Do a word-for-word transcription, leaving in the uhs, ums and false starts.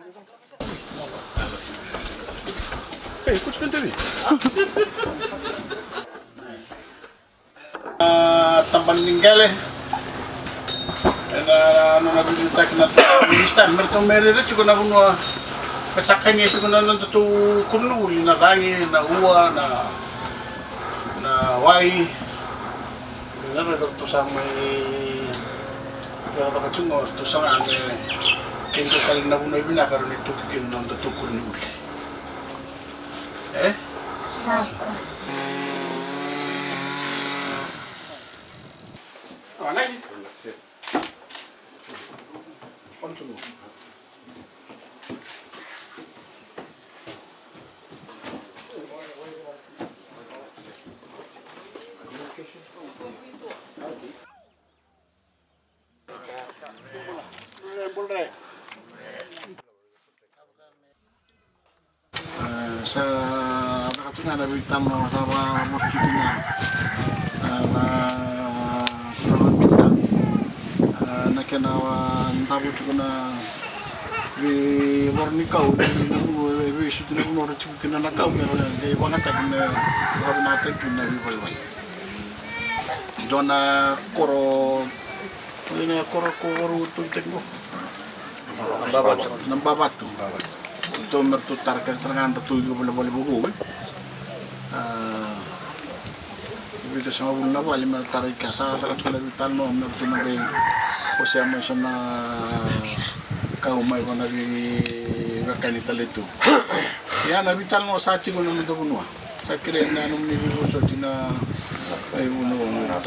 Ei, ko tiko na T V. A, tabana ni qele ena nona veiliutaki na minisita me ratou mai raica tiko na vanua ka sa kania tiko na nodatou koronivuli, na cagi, na ua, na, na wai. Na raica ratou sa mai cakacaka tiko, ratou saga me kena tale na vanua vinaka rawa ni tuku kina na nodatou koronivuli. E? Saka. E, sa caka tiko ga na veitalanoa sa vakavosa tiko ga, e, na, na minisita. E, na kena, a, davo tiko na veivoro ni kau, na vanua, e, veisuti na vanua ra tiko kina na kau, me ra qai vakayagataki me vakavinakataki kina na veivalevale. Dua na koro, ena koro ko vakarau tugitaki qo. Na Bavatu. Na Bavatu. Ratou me ratou tara kece sara ga na ratou ivalavala vovou, e. A, vitusagavulu na vale me ra tara i kea, sa caka tiko na veitalanoa me ratou na qai wasea mai so na kau mai vua na veiwekani tale tu. Ia na veitalanoa sa tiko na noda vanua. Sa kerei na nomuni veivosoti na, e, vunau, vunau.